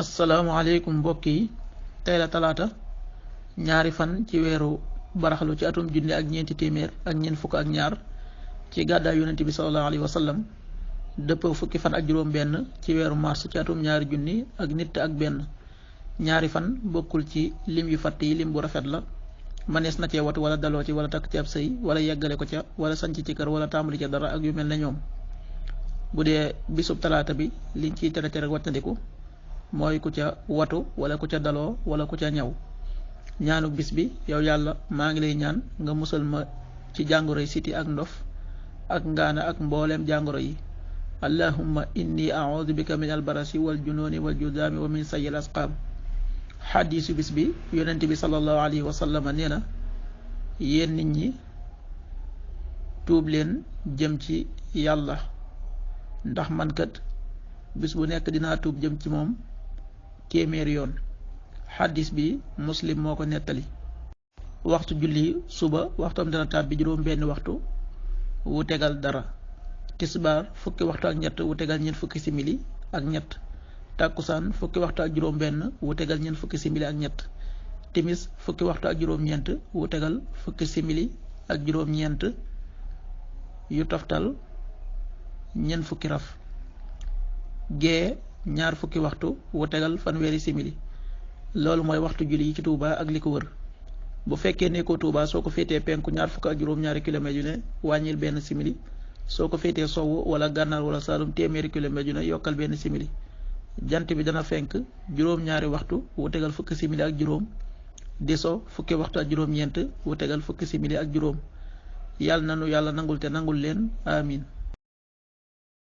asalaamaaleykum mbokk yi tey la talaata ñaari fan ci weeru baraxlu ci atum junni ak ñeenti téeméer ak ñeent fukk ak ñaar ci gàddaay yonent bi sallallahu alayhi wa sallam dëppoo fukki fan ak juróom benn ci weeru mars ci atum ñaari junni ak nit ak benn ñaari fan bokkul ci lim yu fatt yi lim bu rafet la manees na cee watu wala daloo ci wala takk ci ab sëy wala yeggale ko ca wala sanc ci kër wala tàmbali ca dara ak yu mel ne ñoom bu dee bisub talaata bi liñ ciy tere rek wattandiku mooy ku ca watu wala ku ca daloo wala ku ca ñaw ñaanu bis bi yow yàlla maa ngi lay ñaan nga musal ma ci jàngoroy siti ak ndof ak ngaana ak mbooleem jàngoro yi allahumma inni a'udhu bika min albarasi wal jununi wal judaami wa min sayyil asqaam xadiisu bis bi yonent bi sallallahu alayhi wa sallam nee na yéen nit ñi tuub leen jëm ci yàlla ndax man kat bis bu nekk dinaa tuub jëm ci moom téeméeri yoon xaddis bi muslim moo ko nettali waxtu julli suba waxtam dana tàbbi juróom benn waxtu wu tegal dara tisbaar fukki waxtu ak ñett wu tegal ñeent fukki simili ak ñett tàkkusaan fukki waxtu ak juróom benn wu tegal ñeent fukki simili ak ñett timis fukki waxtu ak juróom ñeent wu tegal fukki simili ak juróom ñeent yu toftal ñeent fukki raf gee ñaar fukki waxtu wu tegal fanweeri simili loolu mooy waxtu julli yi ci Touba ak li ko wër bu fekkee ne ko Touba soo ko féetee penku ñaar fukk ak juróom-ñaari kilomètres yu ne wàññil benn simili soo ko féetee sowwu wala gànnaar wala saalum téeméeri kilomètres yu ne yokkal benn simili jant bi dana fenk juróom-ñaari waxtu wu tegal fukki simili ak juróom di so fukki waxtu ak juróom-ñeent wu tegal fukki simili ak juróom yàlla nanu yàlla nangul te nangul leen amin